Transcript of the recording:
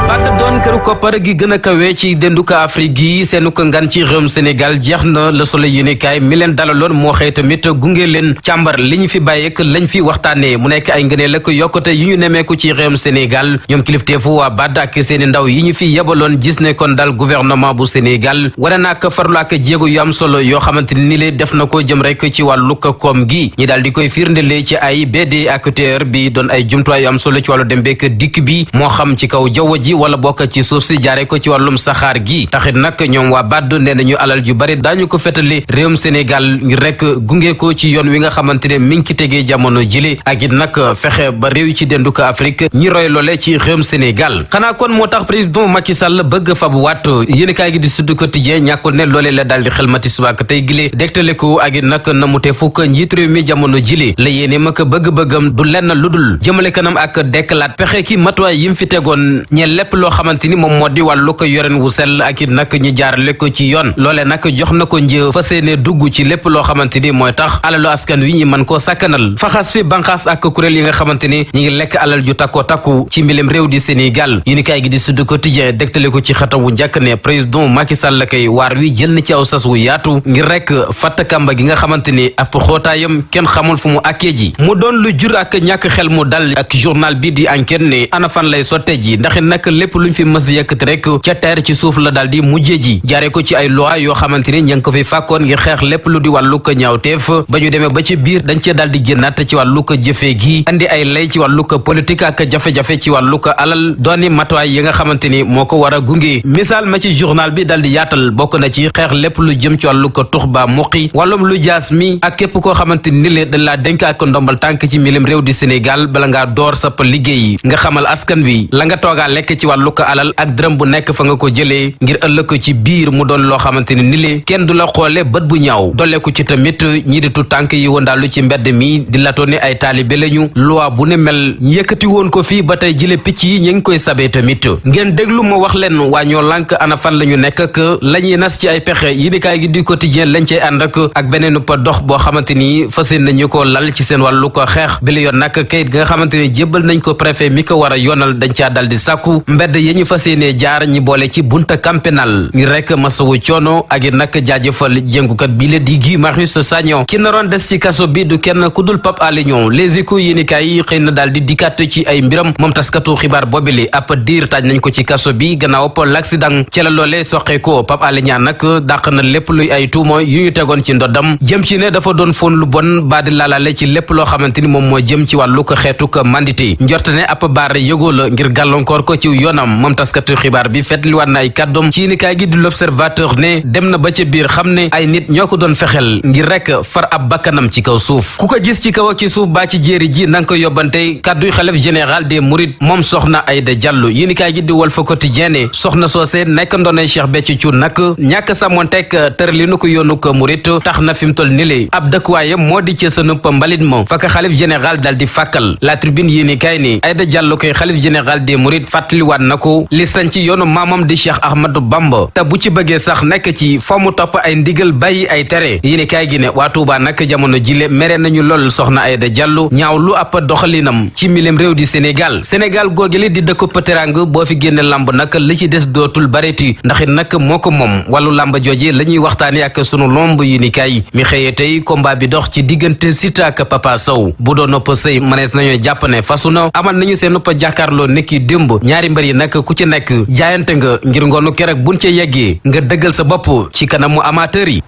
BAD doon këru koppar gi gën a kawe ci denduka Afrique gi seenu ko ngan ci réewum Sénégal jeex na Le Soleil yéenekaay mi leen dalaloon moo xëy tamit gunge leen càmbar li ñu fi bàyyeek lañ fi waxtaanee mu nekk ay ngëneel ak yokkute yi ñu nemeeku ci réewum Sénégal ñoom kilifteefu waa BAD ak seeni ndaw yi ñu fi yebaloon gis ne kon daal gouvernement bu Sénégal wane na ak farlu ak jéego yu am solo yoo xamante ni lee def na ko jëm rek ci wàllu koom gi ñi daal di koy firndele ci ay BD ak TER bi doon ay jumtuwaay yu am solo ci wàllu dem beek dikk bi moo xam ci kaw jaww ji wala bokk ci suuf si jaare ko ci wàllum saxaar gi taxit nag ñoom waa BAD nee nañu alal ju bari daañu ko fetali réewum Sénégal ngir rek gunge ko ci yoon wi nga xamante ne mi ngi ci tegee jamono jile ak it nag fexe ba réew yi ci denduko Afrique ñi roy loole ci réewum Sénégal xanaa kon moo tax président Macky Sall bëgg fab waat yéenekaay gi di Sud Quotidien ñàkkul ne loolee la daal di xelmati subaak tey gile dégtale ko ak it nag na mu te fukk njiit réew mi jamono jile la yéene ma ko bëgg-bëggam du lenn lu dul jëmale kanam ak dekkalaat pexe ki matuwaay yim fi tegoon ñe lépp loo xamante ni moom moo di wàllu ko yoren wu sell ak it nag ñi jaarale ko ci yoon loole nag jox na ko një fa seene dugg ci lépp loo xamante ni mooy tax alalu askan wi ñi mën koo sàkkanal faxas fi banqaas ak kuréel yi nga xamante ni ñi ngi lekk alal ju takkoo takku ci mbilem réew di Sénégal yéenekaay gi di Sud Quotidien dégtale ko ci xatam wu njëkk ne président Macky Sall kay waar wi jël na ci aw sas wu yaatu ngir rek fatt kamba gi nga xamante ni ab xootaayam kenn xamul fu mu akkee ji mu doon lu jur ak ñàkk xel mu dal ak journal bi di enquête ne ana fan lay sotte ji ndax nag lépp luñ fi mës yëkkati rek ca teer ci suuf la daal di mujjee ji jaare ko ci ay loi yoo xamante ni ña ngi ko fi fàkkoon ngir xeex lépp lu di wàllu ko ñaawteef ba ñu demee ba ci biir dañ cee daal di génnaat ci wàllu ko jëfee gi andi ay lay ci wàllu ko politique ak jafe-jafe ci wàllu ko alal dooni matuwaay yi nga xamante ni moo ko war a gunge misaal ma ci journal bi daal di yaatal bokk na ci xeex lépp lu jëm ci wàllu ko tux ba muqi wàllum lu jaas mi ak képp koo xamante ni le dañ laa dénk ak ndombal tànk ci milim réew di Sénégal bala ngaa door sapp liggéey nga xamal askan wi la nga toogaa lekk ci wàllu ko alal ak dërëm bu nekk fa nga ko jëlee ngir ëllëg ko ci biir mu doon loo xamante ni le kenn du la xoole bët bu ñaaw dolleeku ci tamit ñii di tu tànk yi wëndaalu ci mbedd mi di latoo ne ay taalibe lañu loi bu ne mel yëkkati woon ko fii ba tey jële picc yi ñu ngi koy sabee tamit ngeen déglu ma wax leen waa ñoo lànk ana fan la ñu nekk ak la ñuy nas ci ay pexe yéenekaay gi di Quotidien lañ cay ànd ak beneen pa dox boo xamante ni fas yéene nañu ko lal ci seen wàllu ko xeex bi la yoon nag kayit nga xamante ni jébbal nañ ko préfet mi ko war a yoonal dañ caa dal di sàkku mbedd yi ñu fas yéene jaar ñi boole ci bunta camp pénal ngir rek masawu coono ak it nag jaajëfal jëngukat bi la di Guy Marius Sagna ki naroon des ci kaso bi du kenn ku dul Pape Alé Niang Les Échos yéenekaay yi xëy na daal di dikkaat ci ay mbiram moom taskatu xibaar boobile ab diir taaj nañ ko ci kaso bi gannaaw po l'accident ci la loolee soqee ko Pape Alé Niang nag dàq na lépp luy ay tuuma yu ñu tegoon ci ndoddam jëm ci ne dafa doon fóon lu bon ba di laalale ci lépp loo xamante ni moom moo jëm ci wàllu ko xeetu ko mandité njort ne ab baar yëgoo la ngir gàllankoor ko ci yoonam moom taskatu xibaar bi fetliwaat na ay kàddoom ci yéenekaay gi di L'Observateur ne dem na ba ca biir xam ne ay nit ñoo ko doon fexel ngir rek far ab bakkanam ci kaw suuf ku ko gis ci kaw ak ci suuf baa ci jéeri ji na nga ko yóbbante kàdduy xalif général des mourides moom soxna Aïda Diallo yéenekaay gi di Walf Quotidien ne soxna soosé nekk ndoonay Cheikh Béthio Thioune nag ñàkk sàmmonteeg tëralinu ko yoonu ko murit tax na fi mu toll ni le ab dëkkuwaayam moo di ci sënup mbalit ma fa ko xalif général dal di fàkkal La Tribune yéenekaay ni Aïda Diallo koy xalif général des mourides fàttaliwaat na ko li sañ ci yoonu maamam di Cheikh Ahmadou Bamba te bu ci bëggee sax nekk ci fa mu topp ay ndigal bàyyi ay tere yéenekaay gi ne waa Touba nag jamono jile mere nañu lool soxna Aïda Diallo ñaaw lu ab doxalinam ci milem réew di Sénégal googeli di dëkku terang boo fi génne lamb nag li ci des dootul bareeti ndax it nag moo ko moom wàllu lamb jooje la ñuy waxtaane ak sunu lomb yéenekaay mi xëyee tey combat bi dox ci diggante Siteu ak Papa Sow bu doon nopp sëy manees nañoo jàpp ne fasu na amal nañu seen nopp jàkkaarloo nekki démb ñaari mbër yi nag ku ci nekk jaayante nga ngir ngoonu kerek buñ ca yeggee nga dëggal sa bopp ci kanamu amateur yi.